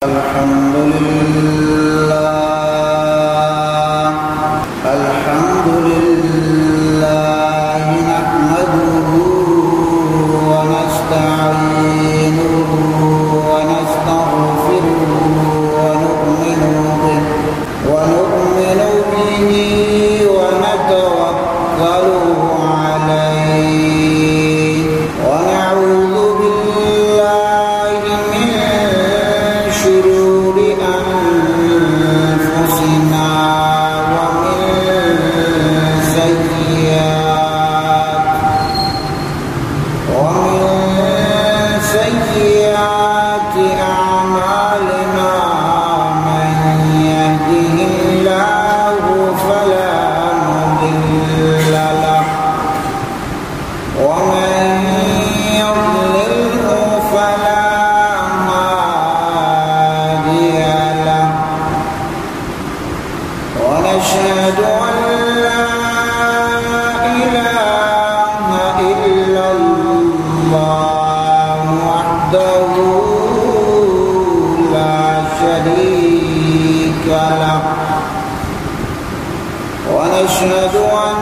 الحمد لله، الحمد لله نحمده ونستعينه ونستغفره ونؤمن به، ونؤمن به ونتوكل عليه، ونعوذ بالله من شرور أنفسنا ومن سيئات، ومن سيئات أعمالنا، من يهده الله فلا مضل له، ومن يضلله فلا هادي له. ونشهد أن لا إله إلا الله وحده لا شريك له، ونشهد أن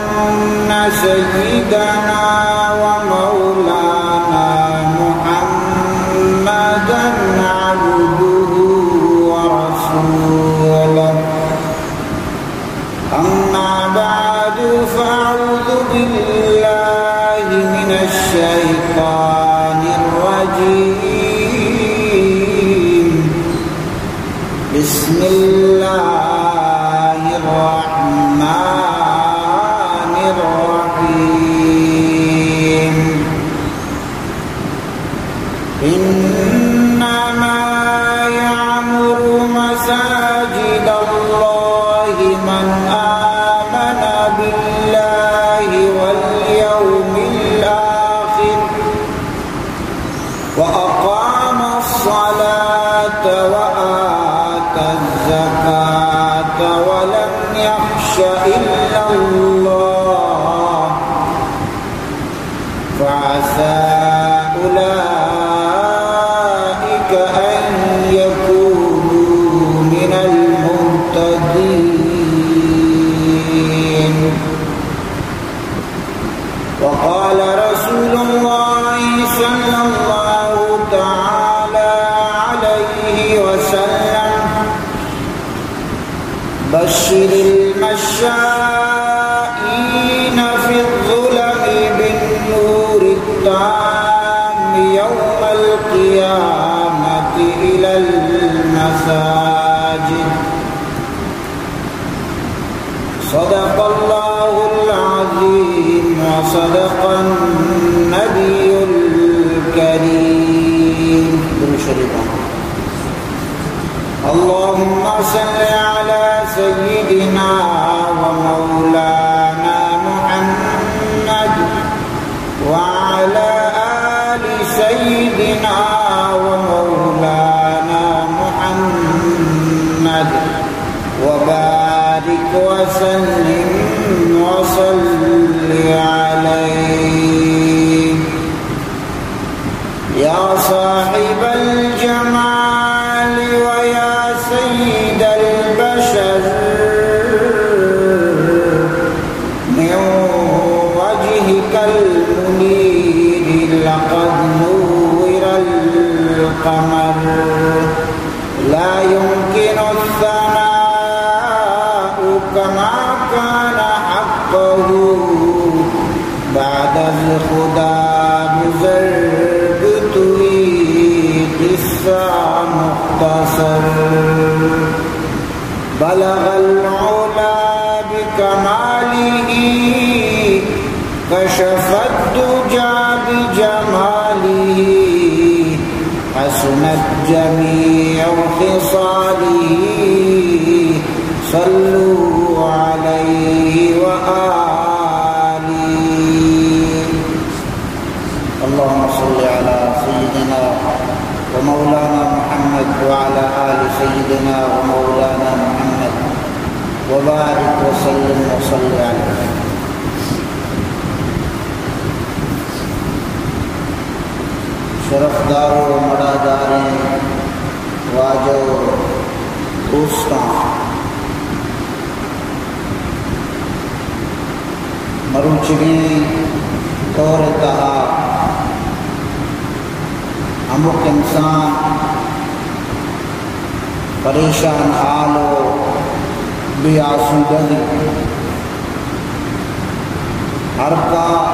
سيدنا ومولانا محمدا عبده ورسوله. أما بعد، فأعوذ بالله من الشيطان الرجيم. بسم الله الرحمن الرحيم. إنما يعمر مساجد الله من آمن بالله واليوم الآخر وأقام الصلاة وآتى الزكاة ولم يخش إلا الله فعسى أولئك أن يكونوا من المهتدين. وقال رسول الله صلى الله تعالى عليه وسلم: بشر المشائين في الظلم بالنور التام يوم القيامة إلى المساجد. صدق الله العظيم وصدق النبي الكريم. درود شریف. اللهم صل على سيدنا ومولانا محمد وعلى آل سيدنا ومولانا محمد وبارك وسلم وصل عليه. يا صاحب الجمال ويا سيد البشر، من وجهك المنير لقد نور القمر. لا يمكن الثناء كما كان حقه، بعد از خدا بزرگ توئی قصہ مختصر. بلغ العلا بكماله، كشف الدجى بجماله، حسنت جميع خصاله، صلوا عليه وآله. اللهم صل على سيدنا ومولانا محمد وعلى آل سيدنا ومولانا محمد وبارك وسلم وصل عليه. شرفدار و مڑاداریں و واجہ و دوستاں، مروچیگیں دور ءِ تہا ہمک انسان پریشان حال و بے آسودگ انت۔ ہر کا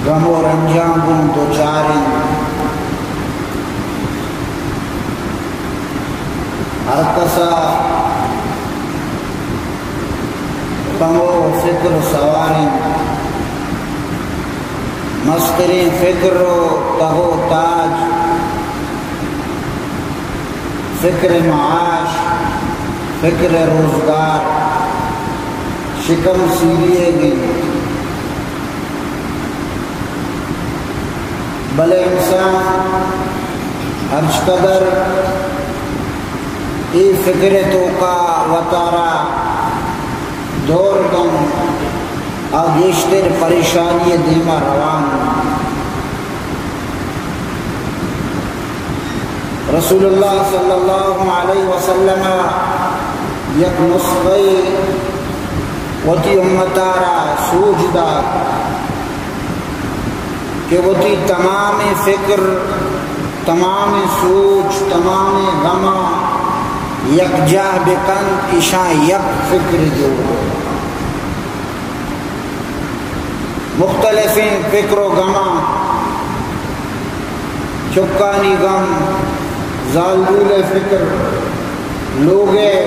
غم و رنجاں گوں دوچار انت۔ ہر کسا غم و فکر سوار انت۔ مستریں فکر و تگ و تاج، فکر معاش، فکر روزگار، شکم سیریگ انت۔ بلے انسان ہرچقدر اے فکر ءِ توکا وتارا دور دنت، آ گیشتر پریشانی ءِ دیما روان انت۔ رسول اللہ صلی اللہ علیہ وسلم ءَ یک نسخہ وتی امت ءَ را سوج دات کہ وتی تمامیں فکر، تمامیں سوچ، تمامیں غماں یکجاہ بکنت، ایشاں یک فکر جوڑ بکنت۔ مختلفیں فکر و غماں، چکانی غم، زالبول ءِ فکر، لوگ ءِ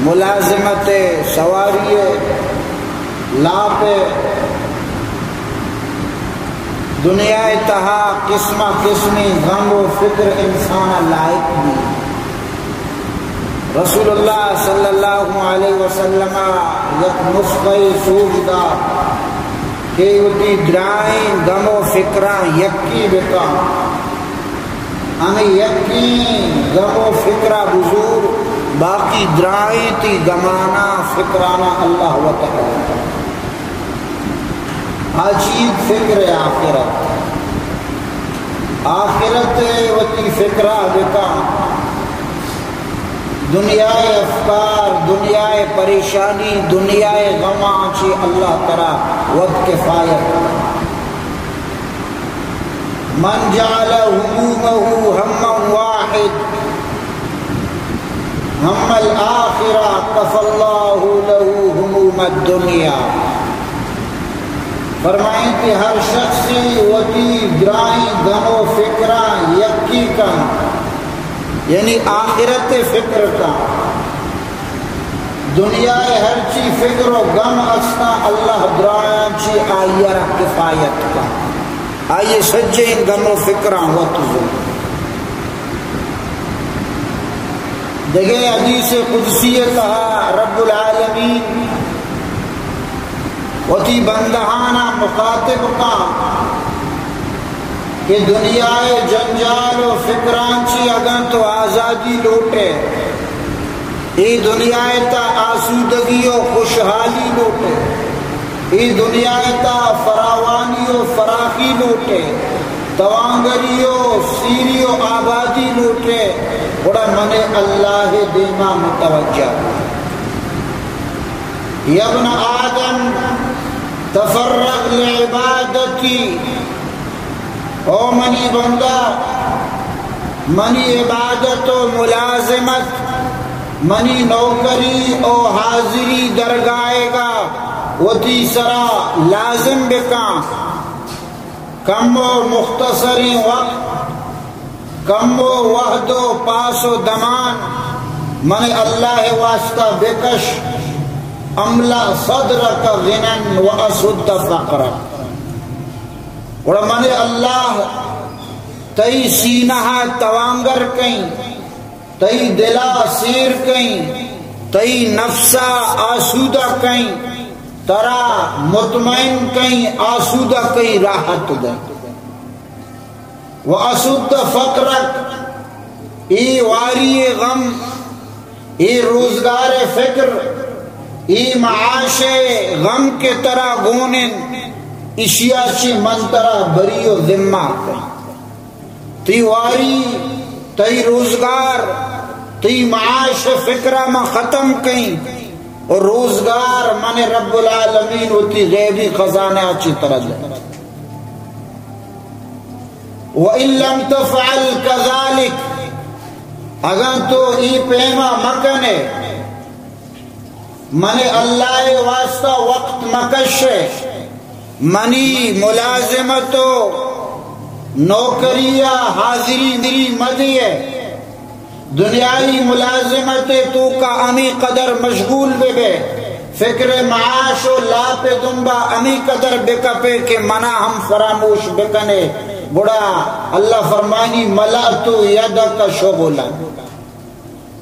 ملازمت ءِ، سواری ءِ، لاپ ءِ، دنیا ءِ تہا قسم قسمیں غم و فکر انسان ءَ لائق بیت۔ رسول اللہ صلی اللہ علیہ وسلم ءَ یک نسخہ سوج دات کہ وتی درائیں غم و فکراں یکے بکن، ہمے یکیں غم و فکرا بزور، باقی درائیں تئی غماناں فکراناں اللہ وت ءَ۔ آ چیز فکر آخرت، آخرت ءِ وتی فکرا بکن۔ دنیا ءِ افکار، دنیا ءِ پریشانی، دنیا ءِ غماں چہ اللہ ترا وت کفایت۔ من جعل همومه هما واحد، هم الآخرة، كفى الله له هموم الدنيا۔ فرمائیں کہ ہر شخص وتی درائیں غم و فکراں یکے کن، یعنی آخرت ءِ فکر کن، دنیا ءِ ہرچی فکر و غم استاں، اللہ درائیاں چہ آئی ءَ را کفایت کن، آئی ءِ سجہیں غم و فکراں وت زور۔ دگہ حدیث قدسی ءِ تہا رب العالمین وتی بندہاناں مخاطب کن کہ دنیا ءِ جنجال و فکراں چہ اگاں تو آزادی لوٹ ئے، اے دنیا ءِ تہا آسودگی و خوشحالی لوٹ ئے، اے دنیا ءِ تہا فراوانی و فراخی لوٹ ئے، توانگری و سیری و آبادی لوٹ ئے، گڑا من اللہ ءِ دیما متوجہ بو۔ یا ابن آدم، تفرغ لعبادتی، او منی بندہ، منی عبادت و ملازمت، منی نوکری و حاضری درگاہیگا وتی سرا لازم بکن۔ کم و مختصریں وقت، کم و وہد و پاس و دمان من اللہ ءِ واسطہ بکش۔ املأ صدرک غنی و اسد فقرک۔ گڑا من اللہ تئی سینہ ءَ توانگر کئیں، تئی دل ءَ سیر کئیں، تئی نفس ءَ آسودہ کئیں، ترا مطمئن کئیں، آسودہ کئیں، راحت دئیں۔ و اسد فقرک، اے واری ءِ غم، اے روزگار ءِ فکر، اے معاش ءِ غم کہ ترا گون انت، اشیا چہ من ترا بری و ذمہ کئیں۔ تئی واری تئی روزگار، تئی معاش ءِ فکر ءَ ما ختم کئیں، و روزگار من رب العالمین وتی غیبی خزانہ ءَ چی ترا دئے۔ وَإِن لَّمْ تَفْعَلْ كَذَلِكَ، اگاں تو اے پیما مکنے، من اللہ ءِ واسطہ وقت مکشے، منی ملازمت و نوکری ءَ حاضری دری مدیے، دنیائی ملازمت ءِ توکا ہمی قدر مشغول بہ بے، فکر معاش و لاپ ءِ دمبا ہمی قدر بکپے کہ منا ہم فراموش بکنے، گڑا اللہ فرمانی، ملأت یدک شغلا،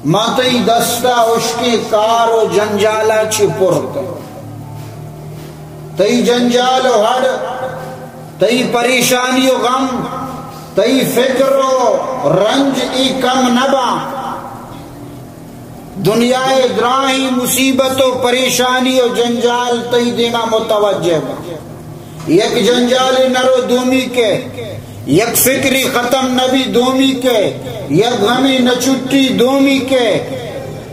ما تئی دستا ہشکیں کار و جنجالا چی پر کن۔ تئی جنجال و ہڑ، تئی پریشانی و غم، تئی فکر و رنج ای کم نباں۔ دنیا ءِ دراہیں مصیبت و پریشانی و جنجال تئی دیما متوجہ باں۔ یک جنجالے نرو دومی کے، یک فکری ختم نبی دومی کے، یک غمی نچٹی دومی کے۔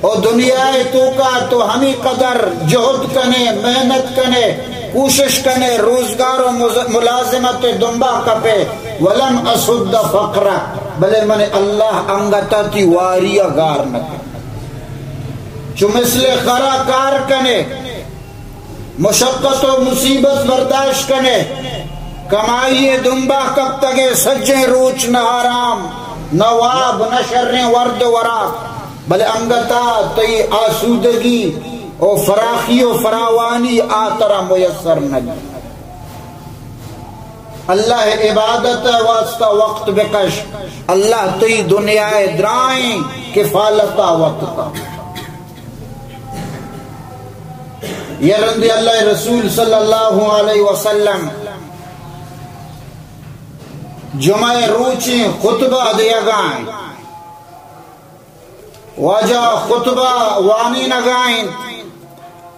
او دنیا ءِ توکا تو ہمی قدر جہد کنے، محنت کنے، کوشش کنے، روزگار و مز-، ملازمت ءِ دمبا کپے، ولم اسد فقرک، بلے من اللہ انگتا تی واری ءَ گار نہ کن۔ چو مثل خرا کار کنے، مشقت و مصیبت برداشت کنے، کمائی ءِ دمبا کپتگے، سجیں روچ نہ آرام، نہ واب، نہ شریں ورد و وراک، بلے انگتا تئی آسودگی و فراخی و فراوانی آ ترا میسر نہ بی۔ اللہ ءِ عبادت ءِ واسطہ وقت بکش، اللہ تئی دنیا ءِ دراہیں کفالتا وت کن۔ یا رندے اللہ ءِ رسول صلی اللہ علیہ وسلم جمعہ ءِ روچیں خطبہ دیگائیں۔ واجہ خطبہ وانینگائیں،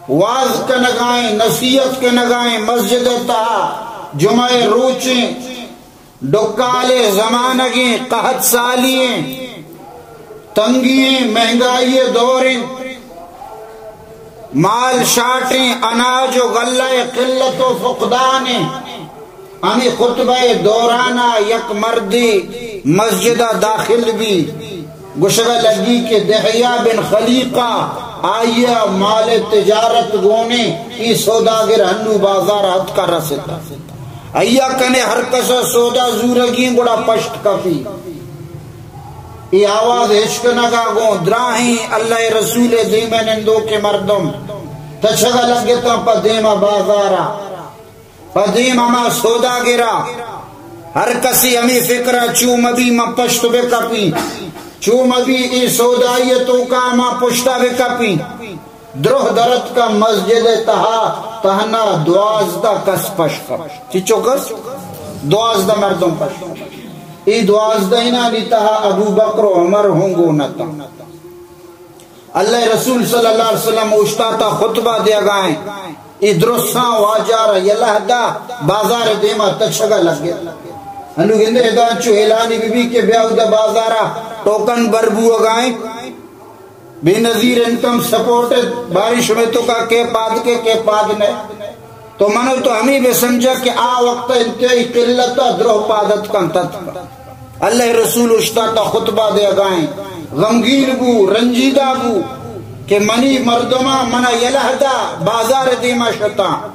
واز کنگائیں، نصیحت کنگائیں، مسجد ءِ تہا جمعہ ءِ روچیں، ڈکالے زمانگیں، قحط سالی ایں، تنگی ایں، مہنگائی ءِ دور ایں، مال شاٹ ایں، اناج و غلہ ءِ قلت و فقدان ایں۔ ہمے خطبہ ءِ دورانا یک مردے مسجد ءَ داخل بی، گوشگا لگی کہ دحیہ بن خلیقہ، آئی ءَ مال تجارت گونیں، اے سوداگر ہنو بازار ءَ اتکا رستا۔ آئی ءَ کنے ہر کس ءَ سودا زورگی گڑا پشت کپی۔ اے آواز ہشکنگا گوں دراہیں اللہ ءِ رسول ءِ دیم ءَ نندوکیں مردم تچگا لگتاں پہ دیم ءَ بازار ءَ۔ پہ دیم ہما سوداگر ءَ۔ ہر کسی ہمے فکر ءَ، چو مبی من پشت بہ کپیں، چو مبی اے سودائی ءِ توکا من پشتا بہ کپیں۔ دروہ درتکا مسجد ءِ تہا تہنا دوازدہ کس پش کپت۔ چچو کس؟ دوازدہ مردم پش کپت۔ اے دوازدہینانی تہا ابوبکر و عمر ہوں گون اتاں۔ اللہ ءِ رسول صلی اللہ علیہ وسلم اوشتاتا خطبہ دیگائیں۔ اے درساں واجہ را یلہ دا، بازار ءِ دیما تچگا لگت۔ انو گندے ادا چو اعلانی بی بی کہ بیا اودا بازارا ٹوکن بر بوگائیں۔ بے نظیر انکم سپورٹ، باری شمے توکا کے پاد کے، کے پاد نے۔ تو منو تو ہمے بہ سمجھا کہ آ وقت انتہائی قلت ءَ دروہ پاد اتکاں تتکاں۔ اللہ ءِ رسول اوشتاتا خطبہ دیگائیں، غمگین بو، رنجیدہ بو کہ منی مردماں منا یلہ دا، بازار ءِ دیما شتاں۔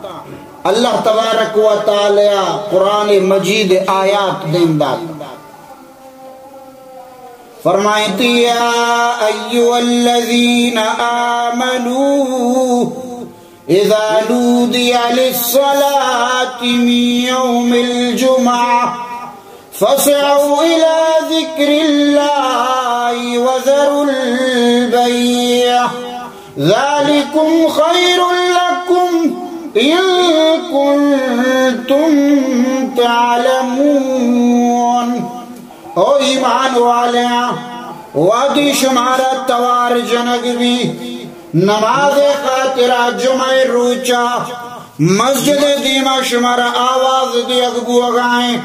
اللہ تبارک و تعالی قرآن مجید آیات دیم دات۔ فرمائیتی، یا ایھا الذین آمنوا اذا نودی للصلاة من یوم الجمعة فاسعوا الی ذکر اللہ وذروا البیع ذلکم خیر لکم ان کنتم تعلمون۔ او ایمان والیاں، وہدی شمارا توار جنگ بی، نماز خاطرا جمعہ روچا مسجد دیما شمارا آواز دیگ بوگائیں،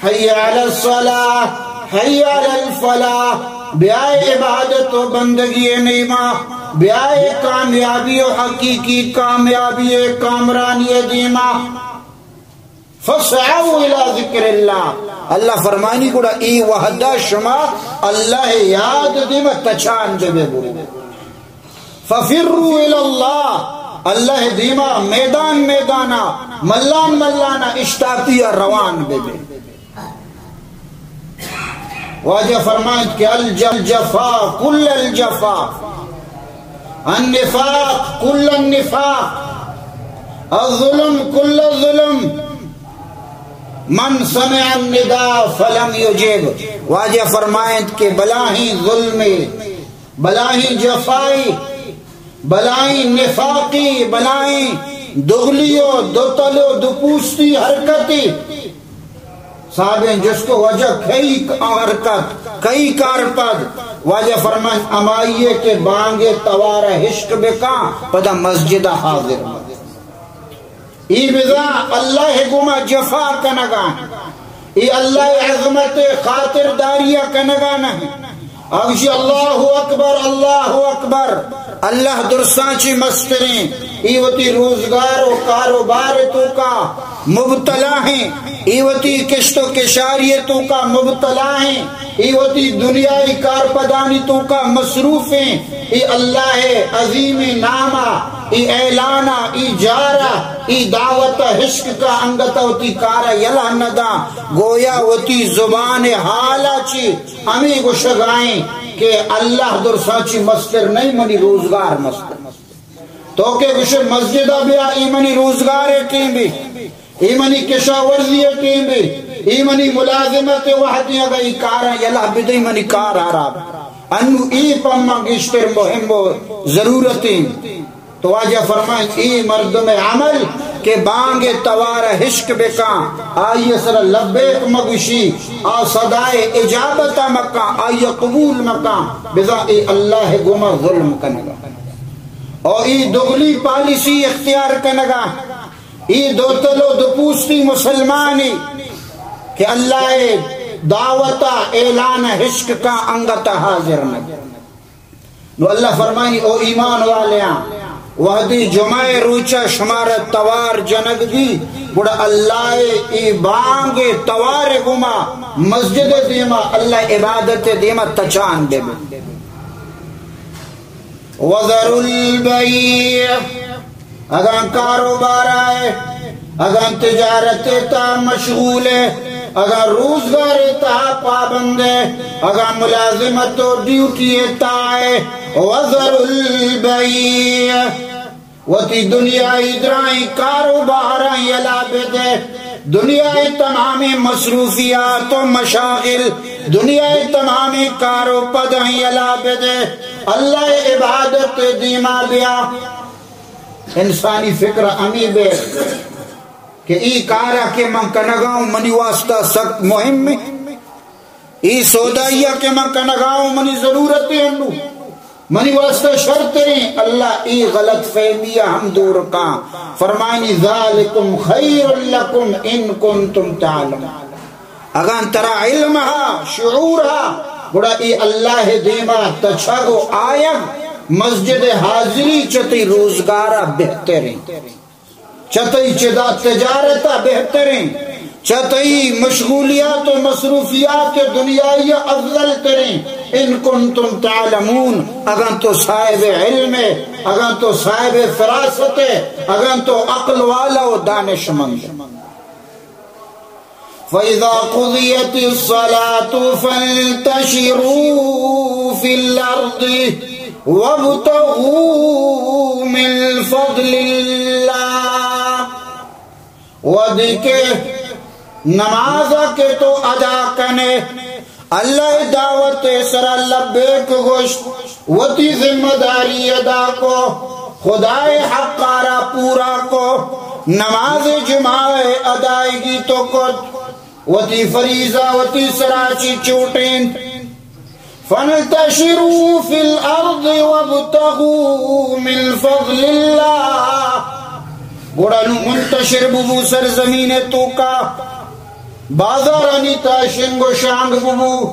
حی علی الصلاة، حی علی الفلاح۔ بیائے عبادت و بندگی نیما، بیائے کامیابی و حقیقی کامیابی کامرانی دیما۔ فاسعوا الی ذکر اللہ، اللہ فرمانی گڑا ای وہدا شما اللہ یاد دیما تچان بے بے برو۔ ففروا الی اللہ، اللہ دیما میدان میدانا، ملان ملانا اشتاپی روان بے بے۔ واجہ فرمائیت کہ الج-، الجفا کل الجفا، النفاق کل النفاق، الظلم کل الظلم، من سمع النداء فلم یجب۔ واجہ فرمائیت کہ بلاہیں ظلمے، بلاہیں جفائے، بلاہیں نفاقی، بلاہیں دغلی و دوتل و دوپوستی حرکتی۔ صاحبیں جست کو وجہ کئی حرکت، کئی کارپد؟ واجہ فرمائیت ہمائیے کہ بانگ توار ہشک بکاں، پدا مسجد حاضر۔ ای بزاں اللہ گوما جفا کنگا، ای اللہ عظمت خاطرداریا کنگا نہ۔ اگشی اللہ اکبر، اللہ اکبر، اللہ درساں چی مستریں، ای وتی روزگار و کاروبار توکا مبتلا ہیں، ای وتی کشت و کشاری توکا مبتلا ہیں، ای وتی دنیائی کارپدانی توکا مصروف ہیں، ای اللہ عظیم ناما، ای اعلانا، ای جارا، ای دعوت ہشک کا انگت وتی کارا یلہ نداں، گویا وتی زبان حالا چی ہمے گوشگائیں کہ اللہ درساں چی مستر نہیں، منی روزگار مستر۔ تو کہ گوشے مسجد ء بیا، اے منی روزگار ء ٹیم بی، اے منی کشاورزی ء ٹیم بی، اے منی ملازمت ء وحدی، اگاں اے کاراں یلہ بدئی منی کار حراب۔ انو اے پما گیشتر مہم و ضرورتیں۔ تو واجہ فرمائیں، اے مردم عمل کہ بانگ توار ہشک بکاں، آئی سر لبیک مگوشی، آ صدائے اجابت مکاں، آئی قبول مکاں، بزاں اے اللہ گوما ظلم کنگا۔ او ای دگلی پالیسی اختیار کنگا، ای دوتل و دوپوستی مسلمانی کہ اللہ دعوتا اعلان ہشک کا انگت حاضر نہ۔ نو اللہ فرمانی، او ایمان والیاں، وہدی جمعہ روچا شمارا توار جنگ بی، گڑا اللہ ای بانگ توار گما مسجد دیما، اللہ عبادت دیما تچان بے بے۔ وذروا البیع، اگاں کاروبار ء، اگاں تجارت ء تہا مشغول ء، اگاں روزگار ء تہا پابند ء، اگاں ملازمت و ڈیوٹی ء تہا ء، وذروا البیع، وتی دنیائی درائیں کاروباراں یلہ بدے، دنیائی تمامیں مصروفیات و مشاغل، دنیائی تمامیں کار و پداں یلہ بدے، اللہ ء عبادت ء دیما بیا۔ انسانی فکر ہمی بے کہ ای کارا کہ من کنگا ہوں منی واسطہ سخت مہم ہے، ای سودائی کہ من کنگا ہوں منی ضرورت ہے انو۔ منی واسطہ شرتریں۔ اللہ ای غلط فہمی ہم دور کاں۔ فرمانی، ذالکم خیر لکم ان کنتم تعلمون۔ اگاں ترا علم ہا، شعور ہا، گڑا ای اللہ دیما تچگ و آیگ، مسجد حاضری چہ تئی روزگارا بہتریں۔ چہ تئی چدا تجارت ء بہتریں، چہ تئی مشغولیات و مصروفیات دنیائی ء افضل تریں۔ ان کنتم تعلمون، اگاں تو صاحب علم ئے، اگاں تو صاحب فراست ئے، اگاں تو عقل والا و دانشمند ئے۔ فَإِذَا قُضِيَتِ الصَّلَاةُ فَانْتَشِرُوا فِي الْأَرْضِ وَابْتَغُوا مِنْ فَضْلِ اللَّهِ۔ وہدے کہ نماز کہ تو ادا کنے، اللہ دعوت سرا لبیک گوشت، وتی ذمہ داری ادا کو، خدائے حق آرا پورا کو، نماز جمعہ ادائیگی تو کت، وتی فریضہ وتی سرا چی چوٹین۔ فانتشروا فی الارض وابتغوا من فضل اللہ۔ گڑا نو منتشر ببو سرزمین توکا، بازارانی تا شنگ و شانگ ببو۔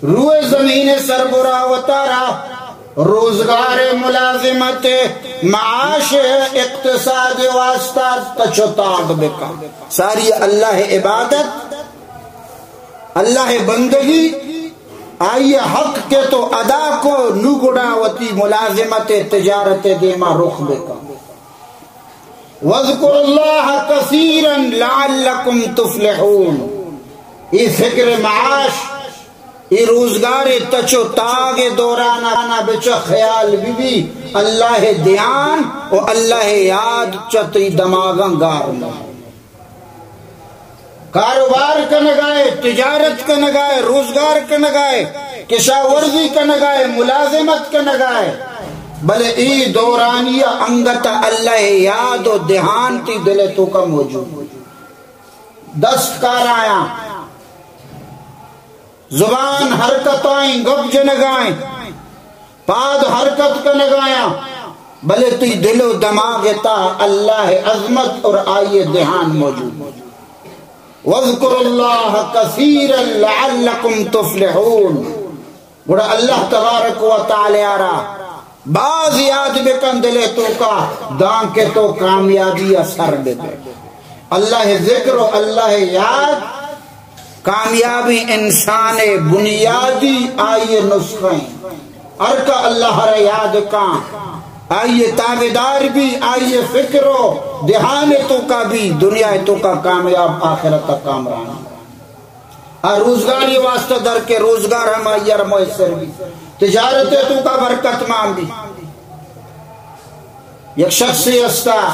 روئے زمین سربرا وتارا روزگار، ملازمت، معاش، اقتصاد واسطہ تچ و تاگ بکن۔ ساری اللہ عبادت، اللہ بندگی، آئی حق کہ تو ادا کو، نو گڑا وتی ملازمت، تجارت دیما رخ بکن۔ واذکروا اللہ کثیرا لعلکم تفلحون۔ ای فکر معاش، ای روزگار تچ و تاگ دورانا بچ خیال بی بی، اللہ دھیان و اللہ یاد چہ تئی دماغاں گار نہ۔ کاروبار کنگائے، تجارت کنگائے، روزگار کنگائے، کشاورزی کنگائے، ملازمت کنگائے، بلے ای دورانی انگت اللہ یاد و دھیان تی دل توکا موجود۔ دست کار آیاں، زبان حرکتائیں، گپ جنگائیں، پاد حرکت کنگایاں، بلے تئی دل و دماغ تا اللہ عظمت اور آئی دھیان موجود۔ واذکروا اللہ کثیرا لعلکم تفلحون۔ گڑا اللہ تبارک و تعالی را باز یاد بکن دل توکا، دانکہ تو کامیابی سر ببے۔ اللہ ذکر و اللہ یاد کامیابی انسان بنیادی آئی نسخہ ہیں۔ ہر کا اللہ را یاد کاں، آئی تابعدار بی، آئی فکر و دھیان توکا بی، دنیا توکا کامیاب، آخرت کامران۔ آ روزگاری واسطہ در کے روزگار ہم آئی را میسر بی، تجارت توکا برکت مان بی۔ یک شخصے استا،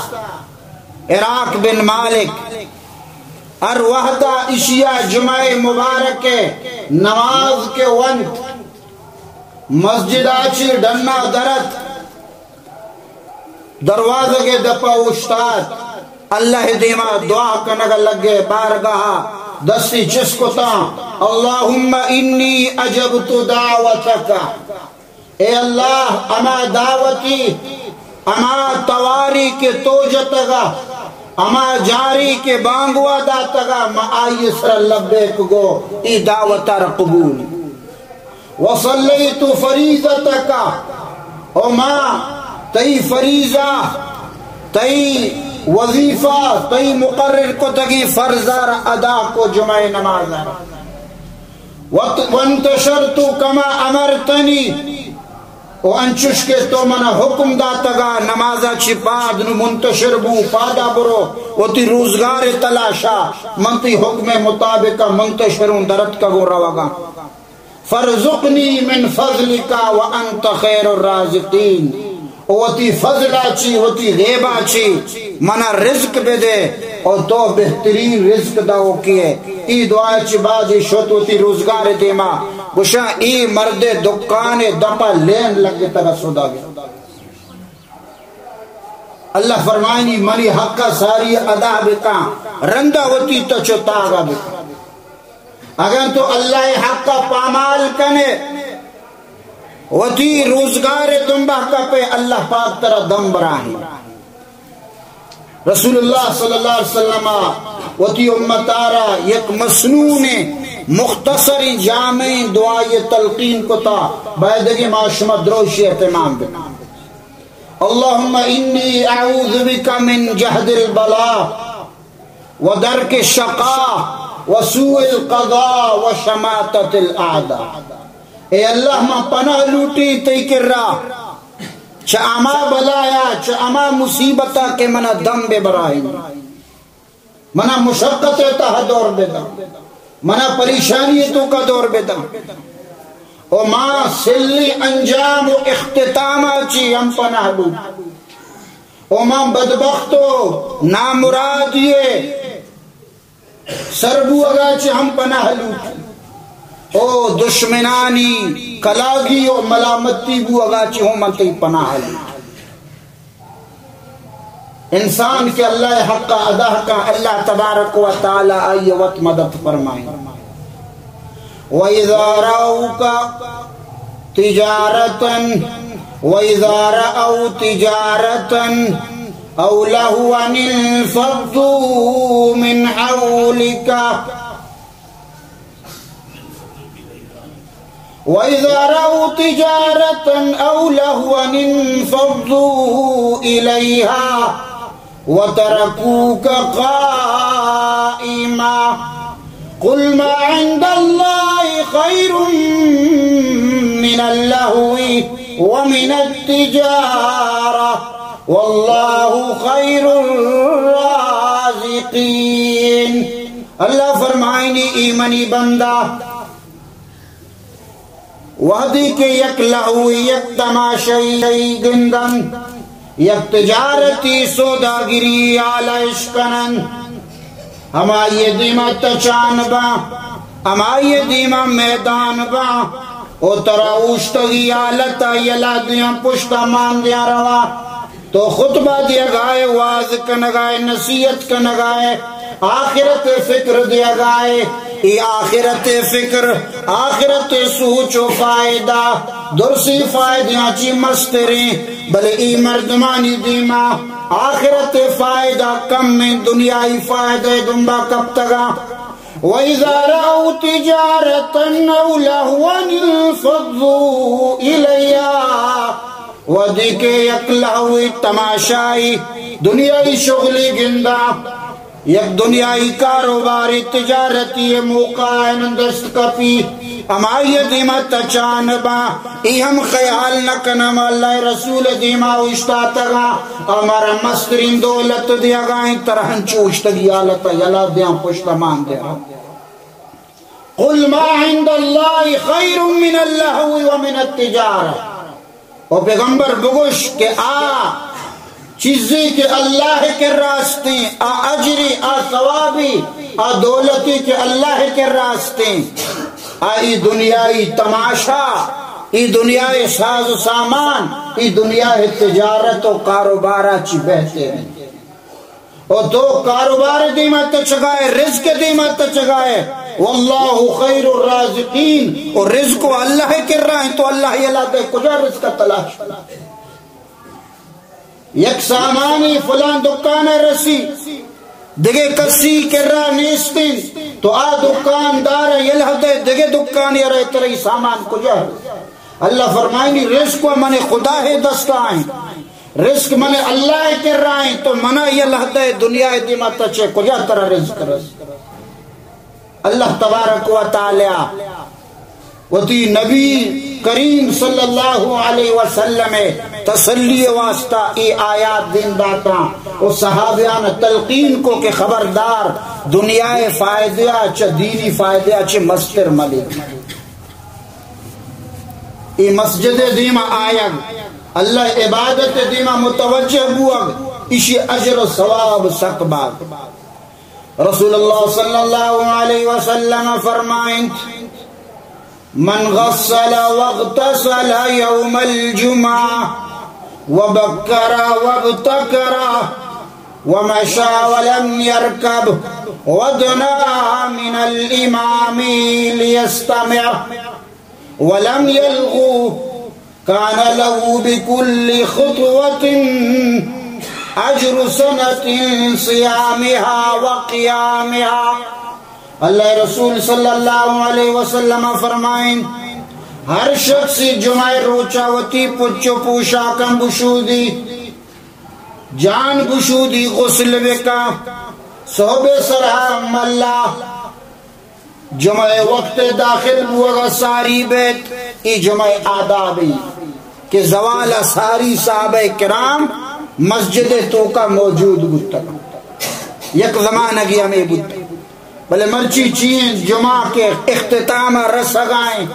عراق بن مالک، ہر وہدا اشیا جمعہ مبارک نماز کے ونت، مسجد آچی ڈنا درت، دروازگ دپا اوشتات، اللہ دیما دعا کنگ لگے، بارگاہ دستی چست کتاں، اللہم انی اجبت دعوتک۔ اے اللہ، ہما دعوتی، ہما تواری کہ تو جتگا، ہما جاری کہ بانگوا داتگا، ما آئی سر لبیک گو، ای دعوت را قبول۔ وصلیت فریضتک، او ما تئی فریضہ، تئی وظیفہ، تئی مقرر کتگی فرض را ادا کو، جمعہ نماز را۔ وت-، وانتشرت کما امرتنی، و انچوش کہ تو منا حکم داتگا، نمازا چی پاد نو منتشر بو، پادا برو، وتی روزگار تلاشا، من تی حکم مطابق منتشروں، درتکگوں روگاں۔ فارزقنی من فضلک وانت خیر الرازقین۔ او وتی فضل ءَ چی، وتی غیب ءَ چی منا رزق بدے، او تو بہترین رزق دئوکے ئے۔ ای دعا ءَ چی بعد ای شت وتی روزگار ءِ دیما، گوشاں ای مرد ءِ دکان ءِ دپ ءَ لین لگتگ ءُ سودا گپت۔ اللہ فرمائنی، منی حق ءَ ساری ادا بکاں، رندا وتی تچ ءُ تاگ ءَ بکاں۔ اگاں تو اللہ ءِ حق ءَ پامال کنے، وتی روزگار ءِ دمبا کپے، اللہ پاک ترا دم براہیں۔ رسول اللہ صلی اللہ علیہ وسلم ءَ وتی امت ءَ را یک مسنون مختصر جامع دعائے تلقین کتا، بایدگی ما شما دروشی اہتمام بکن۔ اللهم إني أعوذ بك من جهد البلاء ودرك الشقاء وسوء القضاء وشماتة الأعداء۔ اے اللہ، من پناہ لوٹی تئی کرا چہ ہما بلایا، چہ ہما مصیبتا کہ منا دم بہ براہی، منا مشقت ءِ تہا دور بداں، منا پریشانی ءِ توکا دور بداں۔ او ما سلی انجام ءُ اختتاما چی ہم پناہ لوٹ۔ او ما بدبخت ءُ نامرادی ءِ سر بوگا چی ہم پناہ لوٹ۔ او دشمنانی کلاگی ءُ ملامتی بوگا چی ہم من تئی پناہ لوٹ۔ انسان کہ اللہ ءِ حق ءَ ادا کن، اللہ تبارک و تعالی آئی ءَ وت مدد فرمائیں۔ وَإِذَا رَأَوْكَ تِجَارَةً، وَإِذَا رَأَوْا تِجَارَةً أَوْ لَهْوًا انفَضُّوا مِنْ حَوْلِكَ۔ وإذا رأوا تجارة أو لهوا انفضوا إليها وتركوك قائما. قل ما عند الله خير من اللهو ومن التجارة والله خير الرازقين. اللہ فرمائنی، اے منی بندہ، وہدے کہ یک لہوی، یک تماشائی گندن، یک تجارتی سوداگری آلائش کنن، ہمائی دیما تچان باں، ہمائی دیما میدان باں، او ترا اوشتگی حالتا یلا دیاں، پشتا مان دیاں رواں، تو خطبہ دیگائے، واز کنگائے، نصیحت کنگائے، آخرت فکر دیگائے۔ اے آخرت فکر، آخرت سوچ و فائدہ، درسی فائدیاں چی مستریں، بلے اے مردمانی دیما آخرت فائدہ کم ایں، دنیائی فائدہ دنبا کپتگاں۔ وَإِذَا رَأَوْا تِجَارَةً أَوْ لَهْوًا انفَضُّوا إِلَيْهَا۔ وہدے کہ یک لہوی تماشائی دنیائی شغلی گنداں، یک دنیائی کاروباری تجارتی موقع آئین دست کپی، ہمائی دیما تچان باں، ای ہم خیال نہ کناں ما اللہ رسول دیما اوشتاتگاں، ہمارا مسترین دولت دیگائیں، ترا ہنچو اوشتگی حالت یلا دیاں، پشت مان دیاں۔ قل ما عند الله خير من اللهو ومن التجارة۔ او پیغمبر بگوش کہ آ چیزے کہ اللہ کرا استیں، آ اجری، آ ثوابی، آ دولتی کہ اللہ کرا استیں، آ ای دنیائی تماشا، ای دنیائی ساز و سامان، ای دنیائی تجارت و کاروبارا چی بہتریں۔ او تو کاروبار دیما تچگائے، رزق دیما تچگائے۔ واللہ خیر الرازقین، او رزق و اللہ کرا ایں، تو اللہ یلا دے کجا رزق تلاش؟ یک سامانی فلان دکان رسی، دگہ کسی کرا نیستیں، تو آ دکاندار یلا دے دگہ دکانی رے، ترا ای سامان کجا؟ اللہ فرمائنی، رزق و من خدا ہے دستا ایں۔ رزق من اللہ کرا ایں، تو منا یلا دے دنیا دیما تچے کجا ترا رزق رس؟ اللہ تبارک و تعالی وتی نبی کریم صلی اللہ علیہ وسلم تسلی واسطہ ای آیات دین داتا و صحابیان تلقین کو کہ خبردار، دنیا فائدہ چہ دینی فائدہ چہ مستر ملے۔ ای مسجد دیما آیگ، اللہ عبادت دیما متوجہ بوگ، اشی اجر و ثواب سک باگ۔ رسول اللہ صلی اللہ علیہ وسلم فرمائنت، من غسل واغتسل يوم الجمعة وبكر وابتكر ومشى ولم يركب ودنا من الإمام ليستمع ولم يلغ كان له بكل خطوة أجر سنة صيامها وقيامها۔ اللہ رسول صلی اللہ علیہ وسلم فرمائیں، ہر شخص جمعہ روچا وتی پچ و پوشاکاں بشودی، جان بشودی، غسل بکا، صحب سرا ملا، جمعہ وقت داخل بوگا ساری بیت، ای جمعہ آدابی کہ زوال ساری صحابہ کرام مسجد توکا موجود بوتگ۔ یک زمانگی ہمیں بوتگ، بلے مرچی چین جمعہ کے اختتام رسگائیں،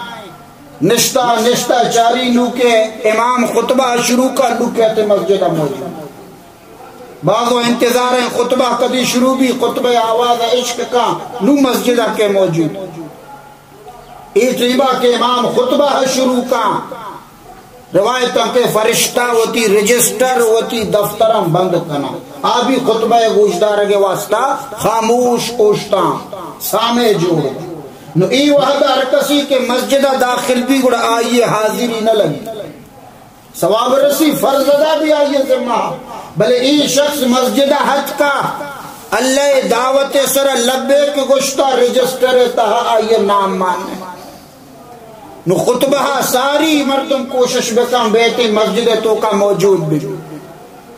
نشتہ نشتہ چاری نوکے امام خطبہ شروع کا، نوکے تے مسجد موجود۔ بازو انتظار ہیں خطبہ کدی شروع بی، خطبہ آواز عشق کا، نو مسجد کے موجود۔ اے ٹیما کہ امام خطبہ شروع کا، روایتاں کہ فرشتہ وتی رجسٹر، وتی دفتراں بند کنا، آ بھی خطبہ گوشدارگ واسطہ خاموش اوشتاں، سامے جوڑ۔ نو ای وحد ہر کسی کہ مسجد داخل بھی گڑا آئیے حاضری نہ لگی۔ ثواب رسی، فرض ادا بھی آئی ذمہ، بلے ای شخص مسجد حد کا اللہ دعوت سر لبیک گشتا، رجسٹر تہا آئی نام مان۔ نو خطبہ ءَ ساری مردم کوشش بکن بیت مسجد ءِ توکا موجود بہ بی۔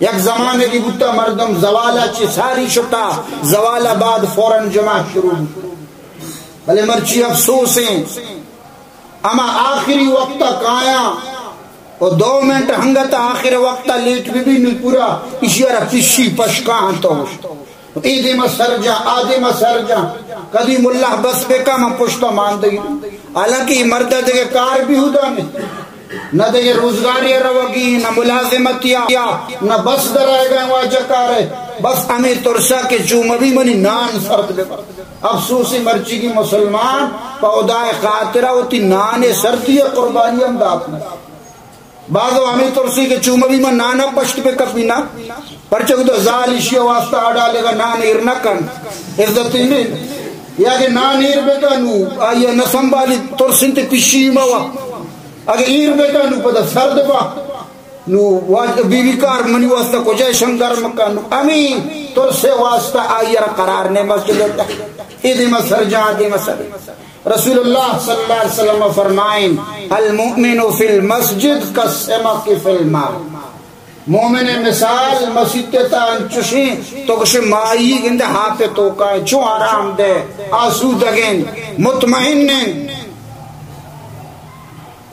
یک زمانگے بوتا مردم زوال ءَ چہ ساری شتا، زوال ءَ بعد فوراً جماعت شروع بوت۔ بلے مرچی افسوس ایں، ہما آخری وقت ءَ کایاں و دو منٹ ہنگت آخر وقت ءَ لیٹ بہ بی، نو پورا ایشی ءَ را پشی پشکاں تو۔ اے دیما سر جاں، آ دیما سر جاں، کدی ملا بس بکا من پشتا ماندگی۔ حالانکہ اے مرد ءَ دگہ کار بی ہدا نے، نہ دگہ روزگاری ءَ روگی، نہ ملازمتی ءَ، نہ بس درائیگا واجہ کار ہے۔ بس ہمے ترسا کہ چو مبی منی نان سرد بہ۔ افسوس مرچیگی مسلمان پہ ہدا ءِ خاطرا وتی نان ءِ سردی ءِ قربانی ہم دات نہ۔ بعض ہمے ترسی کہ چو مبی من نانا پشت بہ کپی نا، پرچہ گدا زال ایشی واسطہ آ ڈالے گا نان ایر نہ کن، عزت ہی نہیں۔ یا کہ نان ایر بہ کن نو آئی نہ سنبھالی، ترسنت پشی موا۔ اگہ ایر بہ کن نو پدا سرد با۔ نو واج-، بی بی کار منی واسطہ کجا شنگر مکن نو۔ ہمیں ترسے واسطہ آئی را قرار نے مسجد۔ اے دیما سر جاں، دیما سر۔ رسول اللہ صلی اللہ علیہ وسلم فرمائیں، المؤمن فی المسجد کالسمک فی الماء۔ مومن مثال مسیت تا انچوشیں تو گشے مائی گندے ہاپ توکا، چو آرام دہ، آسودگیں، مطمئن۔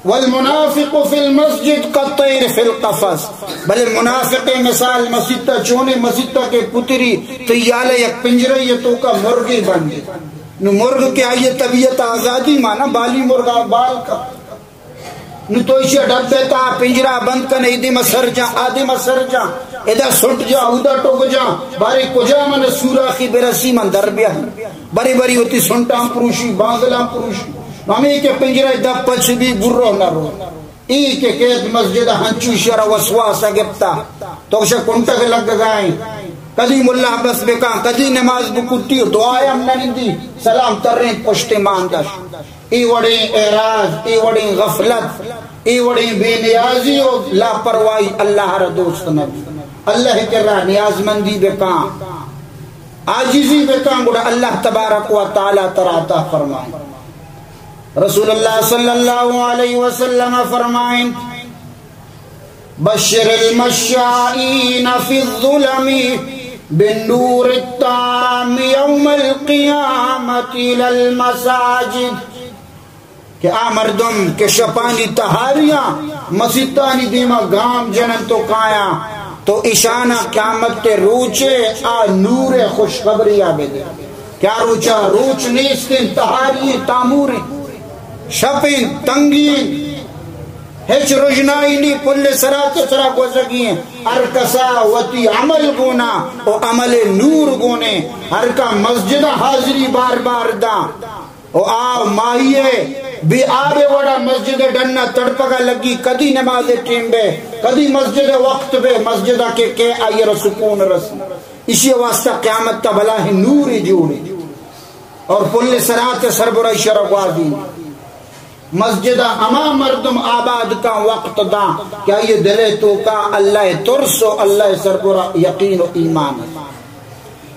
والمنافق فی المسجد کالطیر فی القفص۔ بلے منافق مثال مسیت تا چونے، مسیت تا کہ پتری تیالے یک پنجرہ یہ توکا مرگی بندے۔ نو مرگ کہ آئی طبیعت آزادی مانا، بالی مرگا بال کا۔ نو تو ایشی ڈبے تا پنجرہ بند کن، اے دیما سر جاں، آ دیما سر جاں، ادا سنٹ جاں، اودا ٹوک جاں، بارے کجا من سوراخی برسی من در بیا۔ بری بری وتی سنٹاں پروشی، بانگلاں پروشی۔ ہمیں کہ پنجرہ دپ پچ بی برو نہ رو۔ ای کہ کیت مسجد ہنچو شر وسواس گپتا۔ تو شہ کنٹگ لگ گائیں۔ کدی ملا بس بکاں، کدی نماز بکٹی، دعا ہم نہ نندی، سلام تریں پشت ماندش۔ ای وڑیں اعراض، ای وڑیں غفلت، ای وڑیں بے نیازی و لاپرواہی اللہ را دوست نبی۔ اللہ کرا نیازمندی بکاں، عاجزی بکاں، گڑا اللہ تبارک و تعالی ترا عطا فرمائیں۔ رسول اللہ صلی اللہ علیہ وسلم فرمائیں، بشر المشائین فی الظلم بالنور التام یوم القیامة الی المساجد۔ کہ آ مردم کہ شپانی تہاریاں مسیتانی دیما گام جننت و کایاں، تو اشانا قیامت روچے آ نور خوشخبری آ بدے۔ کیا روچا؟ روچ نیستیں، تہاری تاموریں، شپیں، تنگی، ہچ رژنائی نی، پل سرات سرا گوزگی ہیں۔ ہر کسا وتی عمل گونا و عمل نور گونے۔ ہر کا مسجد حاضری بار بار دا۔ او آ ماہی ء بے آب ء وڑا مسجد ء ڈن ء تڑپگ ء لگی، کدی نماز ء ٹیم بہ، کدی مسجد ء وقت بہ، مسجد ء کہ کہ آئی ء را سکون رس۔ ایشی ء واسطہ قیامت ء بلاہیں نورے جوڑے اور پل صراط ء سربرا ایشی ء را گوازی۔ مسجد ء ہما مردم آباد کاں، وقت داں کہ آئی ء دل ء توکا اللہ ء ترس و اللہ ء سربرا یقین و ایمان است۔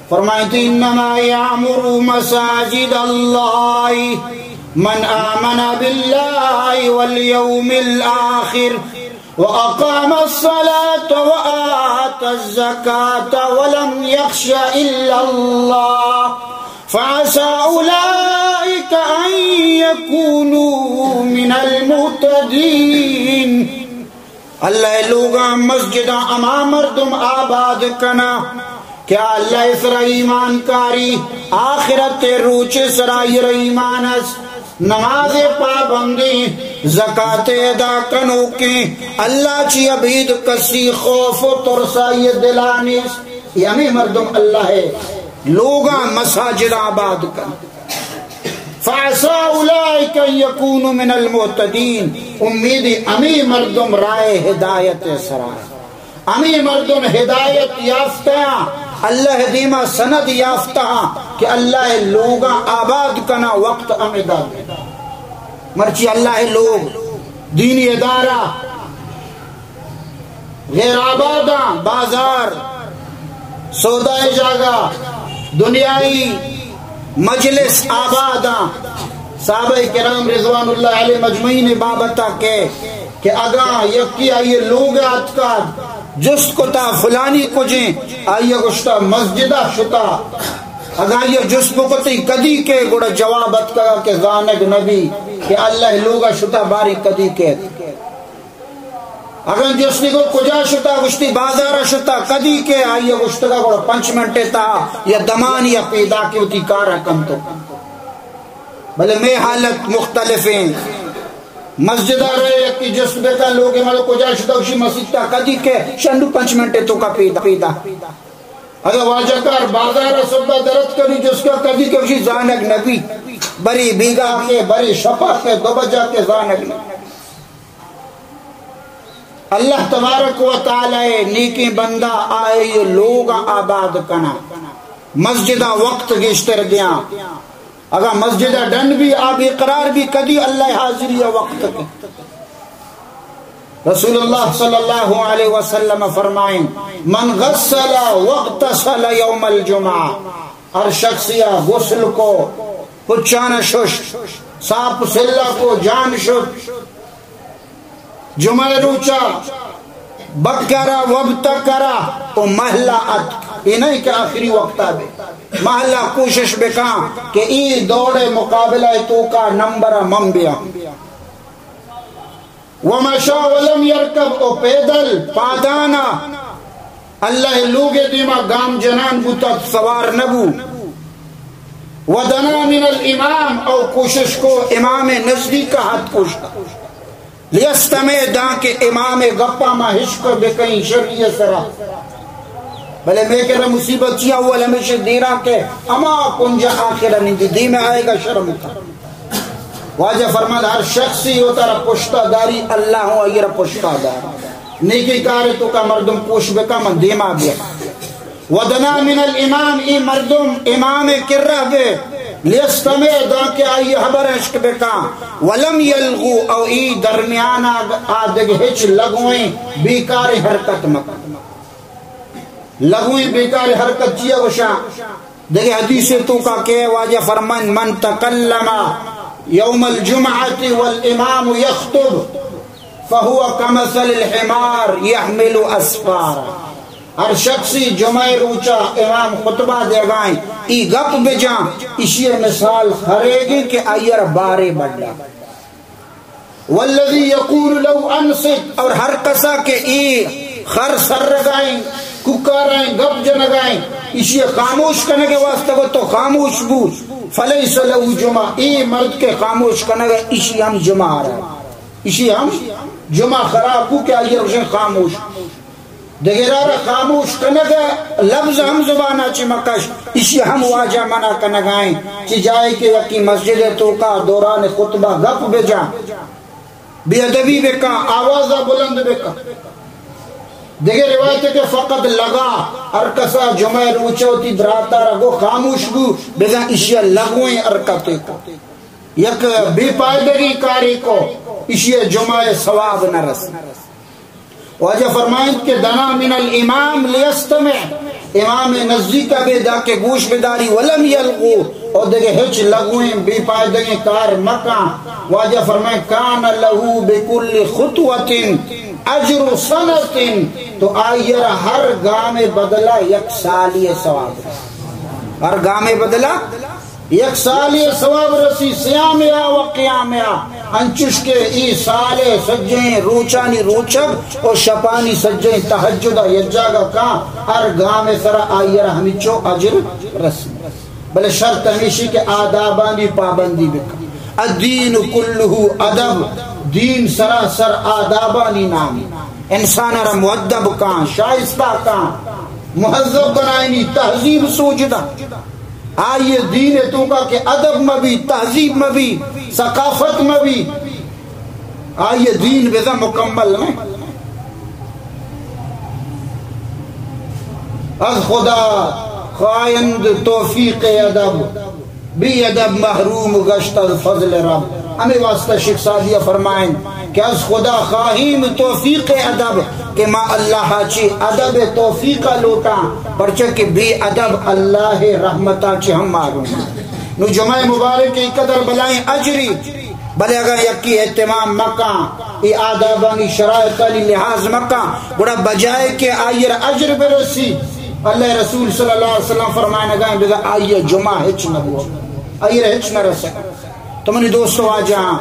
فرمائیت، انما یعمر مساجد اللہ من آمن باللہ والیوم الآخر واقام الصلاة وآت الزکاة ولم یخش الا اللہ فعسی اولئک ان یکونوا من المہتدین۔ اللہ ء لوگاں، مسجداں ہما مردم آباد کنا کہ آ اللہ ء سرا ایمان کاری، آخرت ء روچ ء سرا آئی را ایمان است، نماز ء پابندیں، زکات ء ادا کنوکیں، اللہ چی ابید کسی خوف و ترس آئی ء دلا نیست۔ اے ہمے مردم اللہ ء لوگاں، مساجداں آباد کن۔ فعسیٰ اولئک ان یکونوا من المہتدین، امید ہمے مردم راہ ہدایت سرا، ہمے مردم ہدایت یافتہ، اللہ دیما سند یافتہ کہ اللہ لوگاں آباد کنا وقت ہمے دات۔ مرچی اللہ لوگ، دینی ادارہ، غیر آباداں، بازار، سودائے جاگہ، دنیائی مجلس آباداں، صحابہ کرام رضوان اللہ علیہم اجمعین بابت ءَ کہ، کہ اگاں یکے آئی لوگ ءَ اتکگ، جست کتا فلانی کجیں، آئی ءَ گوشتا مسجد ءَ شتا۔ اگاں آئی ءَ جست بکتیں کدی کئے، گڑا جواب اتکگ کہ زانگ نبی کہ اللہ لوگ ءَ شتا، باریں کدی کئے۔ اگاں جستی کو کجا شتا، گوشتی بازار ءَ شتا، کدی کئے، آئی ءَ گوشتگا گڑا پنچ منٹ ءِ تہا یا دمانے ءَ پیداک ئے، وتی کار ءَ کنت۔ بلے مئے حالت مختلف ایں۔ مسجد ءَ رئے، یکے جست بکن لوگ ءِ مردم کجا شتا، گوشی مسیت ءَ، کدی کئے، شنڈو پنچ منٹ ءِ توکا پیدا، پیدا۔ اگاں واجہ کار بازار ءَ صبح ءَ در اتک کنی، جست کن کدی کئے، گوشی زانگ نبی، برے بیگاہ کئے، برے شپا کئے، دو بجا کئے، زانگ نبی۔ اللہ تبارک و تعالی نیکیں بندہ آئی لوگ ءَ آباد کناں، مسجد ءَ وقت گیشتر دیاں۔ اگاں مسجد ءَ ڈن بی، آ بے قرار بی، کدی اللہ حاضری ءَ وقت کن۔ رسول اللہ صلی اللہ علیہ وسلم فرمائیں، من غسل واغتسل یوم الجمعہ، ہر شخصی ءَ غسل کو، پچان ءَ ششت، ساپ سلا کو، جان شت، جمعہ روچا بکرا وابتکرا و محلہ اتک، اے نہ کہ آخری وقتا بے، محلہ کوشش بکاں کہ اے دوڑ مقابلہ توکا نمبر من بیاں۔ ومشا ولم یرکب، او پیدل، پادانا، اللہ لوگ دیما گام جنان بوتت، سوار نبو۔ ودنا من الامام، او کوشش کو امام نزدیک ات کوشت۔ لیستمع، داں کہ امام گپا ما ہشک بکئیں شری سرا۔ بلے مئے کرا مصیبت چیا؟ اول ہمیشہ دیراں کہ ہما کنج آخر نندی، دیم آئیگا شرم کا۔ واجہ فرمائد، ہر شخصی وترا پشتا داری، اللہ ہوں آئی را پشتا دار۔ نیکی کار توکا مردم کوش بکا، من دیما بیا۔ ودنا من الامام، ای مردم امام کرا بے، لیستمع، داں کہ آئی حبر اشک بکا، ولم یلغو، او ای درمیان آ دگہ ہچ لغویں بیکاریں حرکت مکن۔ لغویں بیکار حرکت چیا گوشاں؟ دگہ حدیث توکا کہ واجہ فرمائن، من تکلم یوم الجمعۃ والامام یخطب فہو کمثل الحمار یحمل اسفارا۔ ہر شخصی جمعہ روچا امام خطبہ دیگائیں، ای گپ بجاں، اشی مثال خریگیں کہ آئیر بارے بڈا۔ والذی یقول له انصت، اور ہر کسا کہ ای خر سرگائیں، کوکارائیں، گپ جنگائیں، اشی خاموش کنگے واسطہ گو تو خاموش بو، فلیس له جمعہ، ای مرد کے خاموش کنگے، اشی ہم جمعہ آ رہا، اشی ہم جمعہ خراب بو کہ آئی روشن خاموش۔ دگرا را خاموش کنگ ء لبز ہم زبان ء چہ مکش، ایشی ہم واجہ منع کنگائیں۔ چہ جائے کہ یکی مسجد ء توکا دوران خطبہ گپ بجاں، بے ادبی بکاں، آواز ء بلند بکاں۔ دگہ روایت کہ فقط لغا، ہر کسا جمعہ روچ وتی براتا را گو خاموش بو، بزاں ایشی لغویں حرکتے کو، یک بے پائدگی کاری کو، ایشی جمعہ ثواب نہ رسی۔ واجہ فرمائنت کہ دنا من الامام لیستمع، امام نزدیک بے دا کہ گوش بداری، ولم یلغو، اور دگہ ہچ لغویں بے پائدگیں کار مکاں۔ واجہ فرمائیں، کان لہ بکل خطوۃ اجر سنۃ، تو آئی را ہر گام بدلہ یک سالی ثواب، ہر گام بدلہ یک سالے ثواب رسی، صیام ء و قیام ء، انچش کہ ای سال ء سجہیں روچانی روچگ و شپانی سجہیں تہجد ء یک جاگہ کاں، ہر گام ء سرا آئی ء را ہمینچو اجر رسی۔ بلے شرط ہمیشی کہ آدابانی پابندی بکن۔ الدین کلہ ادب، دین سراسر آدابانی نام۔ انسان ء را مؤدب کاں، شائستہ کاں، مہذب بنائینی، تہذیب سوجدہ۔ آئی ء دین ء توکا کہ ادب مہ بی، تہذیب مہ بی، ثقافت مہ بی، آئی ء دین بزاں مکمل نہ۔ از خدا خواہند توفیق ادب، بے ادب محروم گشت از فضل رب۔ ہمے واسطہ شیخ سعدی ء فرمائن کہ از خدا خواہیم توفیق ادب، کہ ما اللہ ء چی ادب توفیق ء لوٹاں، پرچہ کہ بے ادب اللہ ء رحمت ء چی ہم محروم۔ نو جمعہ مبارک ءِ قدر بلائیں اجری، بلے اگاں یکی اہتمام مکاں، اے آدابانی شرائطانی لحاظ مکاں، گڑا بجائے کہ آئی را اجر برسی، اللہ رسول صلی اللہ علیہ وسلم فرمائنگا ایں، بزاں آئی جمعہ ہچ نہ بو، آئی را ہچ نہ رسے۔ تو منی دوست واجہاں،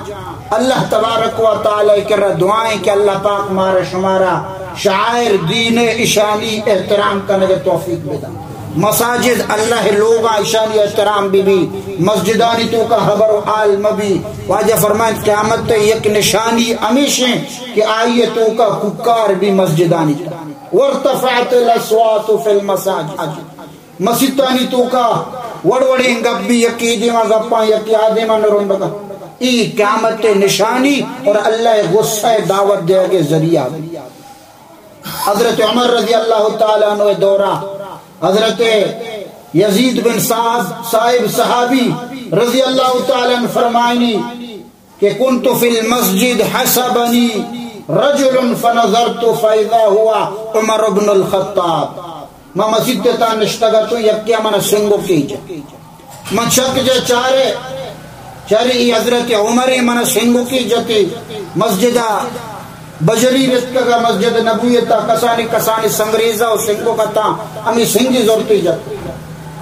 اللہ تبارک و تعالی کرا دعائیں کہ اللہ پاک مارا شمارا شعائر دین اشانی احترام کنگ توفیق بدا۔ مساجد اللہ لوگاں، اشانی احترام بی بی، مسجدانی توکا حبر و حال مبی۔ واجہ فرمائیں، قیامت یک نشانی ہمیشیں کہ آئی توکا کوکار بی مسجدانی توکا۔ وارتفعت الاصوات فی المساجد۔ مسیتانی توکا وڑ وڑیں گپ بی، یکی دیما گپاں، یکی آ دیما نرندگا۔ ای قیامت نشانی اور اللہ غصہ دعوت دے کے ذریعہ بی۔ حضرت عمر رضی اللہ تعالی عنہ دورہ، حضرت یزید بن صاحب، صاحب صحابی رضی اللہ تعالی عنہ فرمائنی کہ كنت في المسجد حسبني رجل فنظرت فإذا هو عمر بن الخطاب۔ ما مسجد تا نشتگا تو یکیا من سنگو کی جا۔ من چک جا چارے، چاری ای حضرت عمر من سنگو کی جتی۔ مسجد بجری رتکگا مسجد نبوی تا، کسانی کسانی سنگریزا و سنگو کتا، ہمی سنگی زورتی جت۔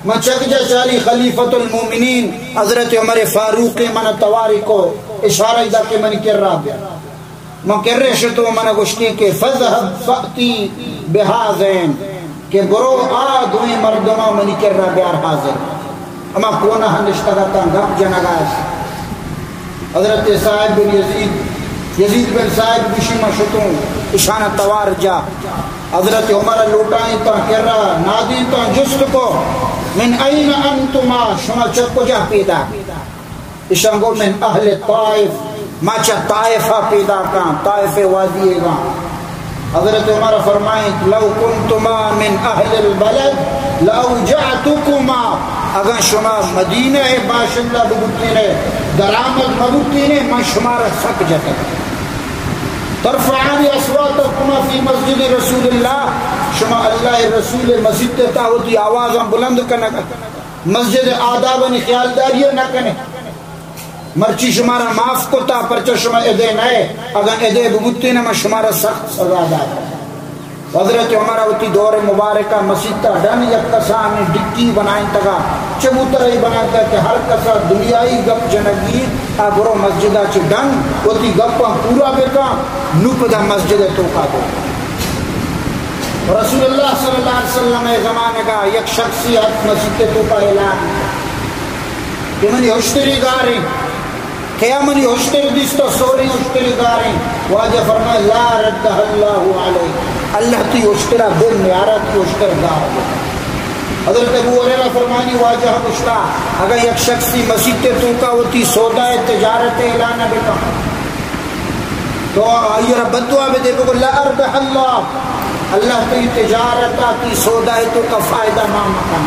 من چک جا چاری خلیفۃ المؤمنین حضرت عمر فاروق من تواری کو، اشارہ دا کہ من کرا بیا۔ من کرے شتو، من گوشتی کہ فذهب فأتي بهذين، کہ برو آ دوئیں مردماں منی کرا بیار حاضر۔ ہما کونا نشتگ اتاں، گپ جنگا است۔ حضرت صاحب بن یزید، یزید بن صاحب گوشی، ما شتوں اشانا توار جا۔ حضرت عمر لوٹائیں تاں کرا نادیں تاں جست کو، من أين أنتما، شما چہ کجا پیدا؟ اشاں گو، من أهل الطائف، ما چہ طائفا پیداکاں، طائف وادی گاں۔ حضرت عمر فرمائیں، لو كنتما من أهل البلد لأوجعتكما، اگاں شما مدینہ باشندہ ببوتینے، درآمد مبوتینے، من شمارا سک جتگ۔ ترفعان أصواتكما في مسجد رسول الله، شما اللہ رسول مسجد تا وتی آوازاں بلند کنگ۔ مسجد آدابانی خیالداری نہ کنے۔ مرچی شمارا معاف کتا، پرچہ شما ادے نئے، اگاں ادے ببوتین من شمارا سخت سزا دات۔ حضرت عمر وتی دور مبارکہ مسیتا ڈن یک کسانی ڈکی بنائینتگا، چبوتر ای بنائینتگا کہ ہر کسا دنیائی گپ جنگی آ برو مسجدا چہ ڈن وتی گپاں پورا بکاں، نو پدا مسجد توکا دو۔ رسول اللہ صلی اللہ علیہ وسلم ءِ زمانگا یک شخصی ات مسیت توکا اعلان کہ منی ہشتری گاریں، کیا منی ہشتر دیستا سوری ہشتری گاریں؟ واجہ فرمائے، لا ردها الله عليك، اللہ تی ہشترا بر نیارا، تی ہشتر گار بر۔ حضرت ابو ہریرہ فرمانی، واجہ گشتا، اگر یک شخصی مسیت توکا وتی سودا تجارت اعلان بکا، تو آئی را بددعا بدے، بگو، لا أربح الله، اللہ تئی تجارت ءَ تئی سودا ءَ توکا فائدہ مان مکن۔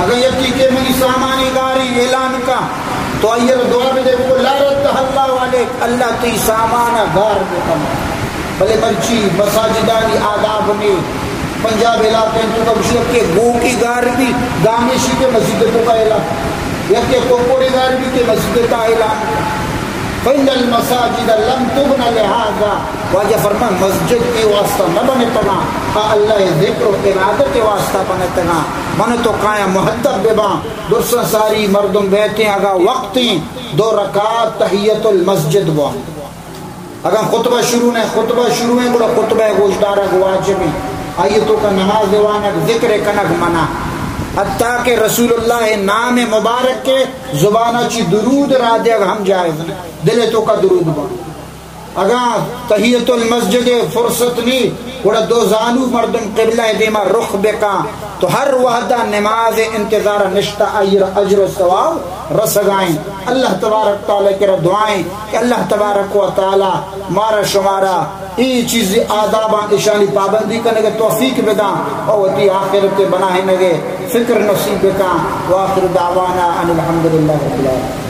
اگاں یکی کہ منی سامان گاریں اعلان کا، تو آئی را دعا بدے، بگو، لا ردها الله عليك، اللہ تئی سامان ءَ گار بکن۔ بلے مرچی مساجدانی آداب نے، پنجاب علاقے توکا گوشی کہ گوکی گار بی، گامیشی کہ مسجد توکا اعلان، یکے کوکوڑے گار بی کہ مسجد تا اعلان۔ فإن المساجد لم تبن لهذا، واجہ فرمان، مسجد اے واسطہ نہ بنتگاں، آ اللہ ذکر و عبادت واسطہ بنتگاں۔ من تو کایا مہذب بباں، درساں ساری مردم بیتیں، اگا وقتیں دو رکعت تحیت المسجد بوان۔ اگاں خطبہ شروع نہ، خطبہ شروع ہیں، گڑا خطبہ گوشدارگ واجب ہیں۔ آئی توکا نماز وانگ، ذکر کنگ منع۔ حتیٰ کہ رسول اللہ نام مبارک کے زبانا چی درود را دیگ ہم جائز نہ۔ دل توکا درود بان۔ اگاں تحیت المسجد فرصت نی، گڑا دو زانو مردم قبلہ دیما رخ بکاں۔ تو ہر وہدا نماز انتظار نشتہ، آئی را اجر و ثواب رسگائیں۔ اللہ تبارک تعالی کرا دعائیں کہ اللہ تبارک و تعالی مارا شمارا ای چیز آداباں اشانی پابندی کنگ توفیق بداں اور وتی آخرت بناہنگ فکر نصیب بکاں۔ وآخر دعوانا ان الحمدللہ رب العالمین۔